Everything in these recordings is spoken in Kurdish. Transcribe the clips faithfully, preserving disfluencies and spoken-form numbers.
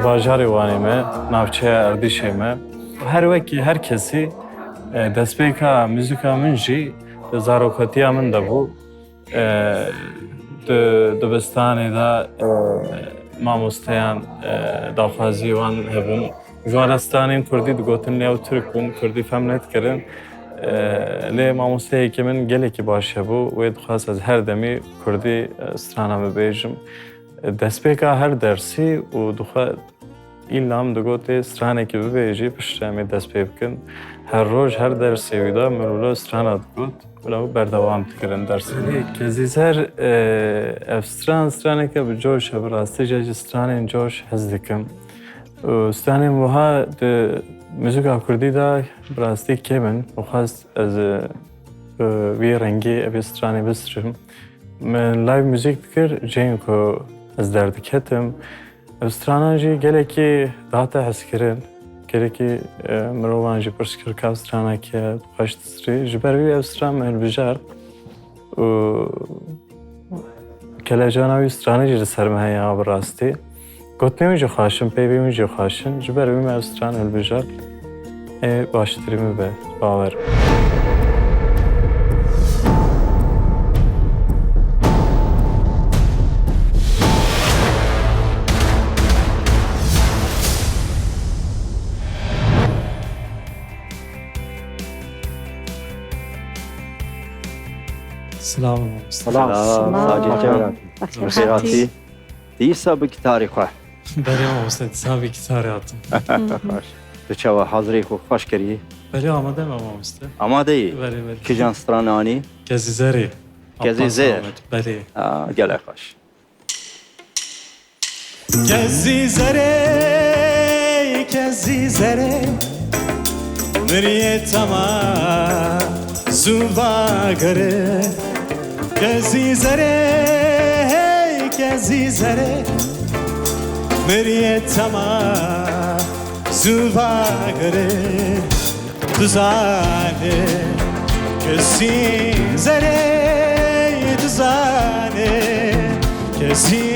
Bajarê Wanê me, navçeya Erdîşê me. Her wekî her kesî, e, destpêka muzîka min jî di zarokatiya min de bû. E, di dibistanê de, e, mamosteyan, e, daxwazî wan hebûn. Ji wan re stranên kurdî digotin, lê ew tirk bûn, kurdî fehm nedikirin. E, lê mamosteyekî min gelekî baş hebû, wê dixwest ez her demî kurdî, e, strana bibêjim. E, destpêka her dersî û dixwe îlla min digot, "Ê stranekî bibêjî, piştre em ê dest pê bikin." Her roj, her dersê wî de min wilo strana digot, wilo berdewam dikirin dersê. Erê, Kezîzer, e, ev stran, straneke bi coş e, bi rastî jî ez ji stranên coş hez dikim. Û stranên wiha di muzîka kurdî de bi rastî kêm in. Û xwest ez, e, bi vî rengî evê stranê bistrim. Min live muzîk dikir, cihên ku ez derdiketim. Ev stranan jî gelekî dihate hezkirin. Gelekî, e, mirovan jî pirs kir ka ev strana kî ye, xweş distirî. Ji ber wî ev stran min hilbijart. Û kelecana wî stranê jî li ser min heye, a bi rastî. Gotinên wî jî xweş in, peyvên wî jî xweş in. Ji ber wî me ev stran hilbijart. Ê baştirî min be, bawer. Silav. Silav. Silav. Sacî can. Bi xêr hatî. Dîsa bi gitarê xwe. Belê mamoste, dîsa bi gitarê hatim. Xweş. Tu çawa hazirê xwe xweş kirî? Belê, amade me mamoste. Amade yî? Belê, belê. Kijan stran anî? Kezîzerê. Kezîzer. Abbas Ahmet, belê. Aa, gelek xweş. Kezî zerê, kezî zerê, miriyê tema zû vagere. Kezî zerê, hey, kezî zerê, miriyê tema zû vagere. Dizane, kesî zerê, dizane, kesî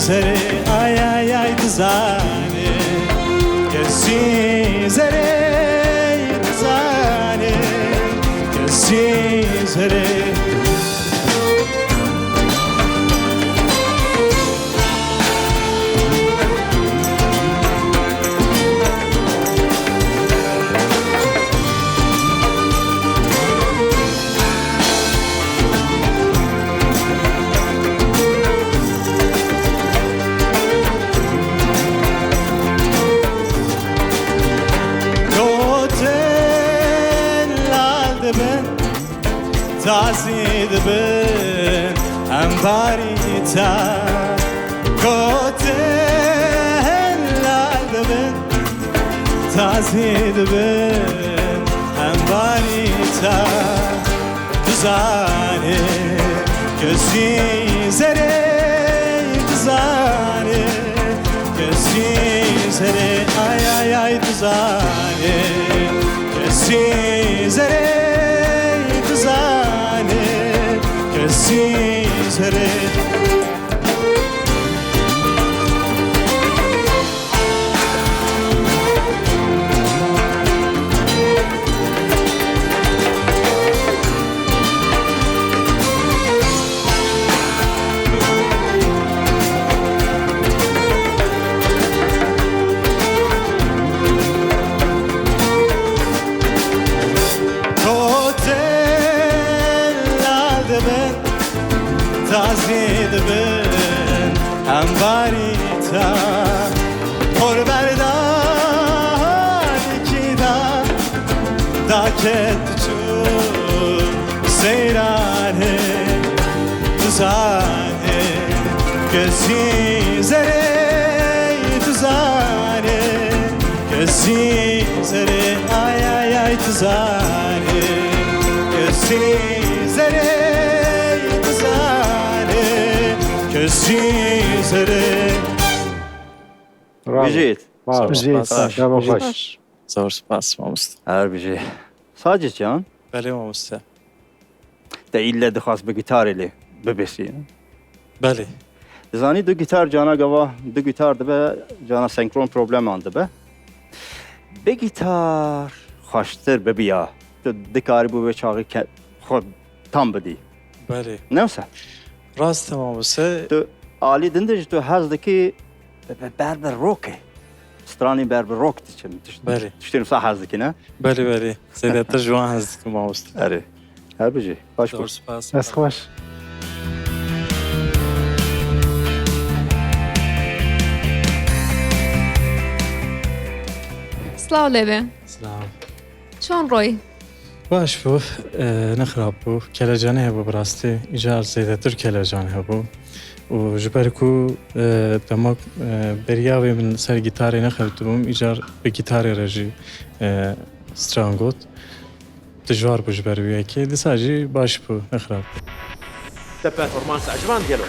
zerê, ay, ay, ay, dizane, kesî zerê, dizane, kesî zerê. Gotin lal dibin, tazî dibin embarî te. Gotin lal dibin, tazî dibin embarî te. Dizane, kesî zerê, dizane, kesî zerê, ay, ay, ay, dizane. Kesî zerê, dizane, kesî zerê. Gotin lal dibin, tazî dibin embarî te. Xor berdanî kî da, daket çû seyranê, dizane, kesî zerê, dizane, kesî zerê, ay, ay, ay, dizane, kesî zerê, dizane, kesî zerê. Bravo. Bijît. Bravo. Bijît. Sağ ol. Bravo, xweş. Zor spas, mamoste. Her bijî. Sacit can. Belê, mamoste. Te îlle dixwast bi gitarê lê bibêsî. Belê. Dizanî du gîtar cana gava, du gîtar dibe, cana senkron probleman dibe. Bi gîtar xweştir bibiya. Tu dikarîbû wê çaxî ke-, xwe tam bidî. Belê. Ne wisa? Rast e mamoste. Tu alî din de jî tu hez dikî bi, bi ber bi rockê. Stranî ber bi rock diçin. Tişt-, Belê. Tiştên wisa hez dikî, ne? Belê, belê. Zêdetir ji wan hez dikim mamoste. Erê. Her bijî. Baş Zor bû. Spas. Dest xweş. Silav lê be. Silav. Çon roy? Baş bû, e, ne xirab bû. Kelecanê hebû bi rastî. Îcar zêdetir kelecan hebû. Û ji ber ku, e, dema, e, beriya wê min ser gîtarê nexebitibûm, îcar bi gîtarê re jî, e, stran got. Dijwar bû ji ber wê yekê. Dîsa jî baş bû, ne xirab bû. Te performans eciband gelo.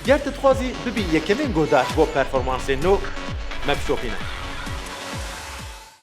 Ger tu dixwazî bibî yekemîn guhdar ji bo performansên nû, me bişopîne.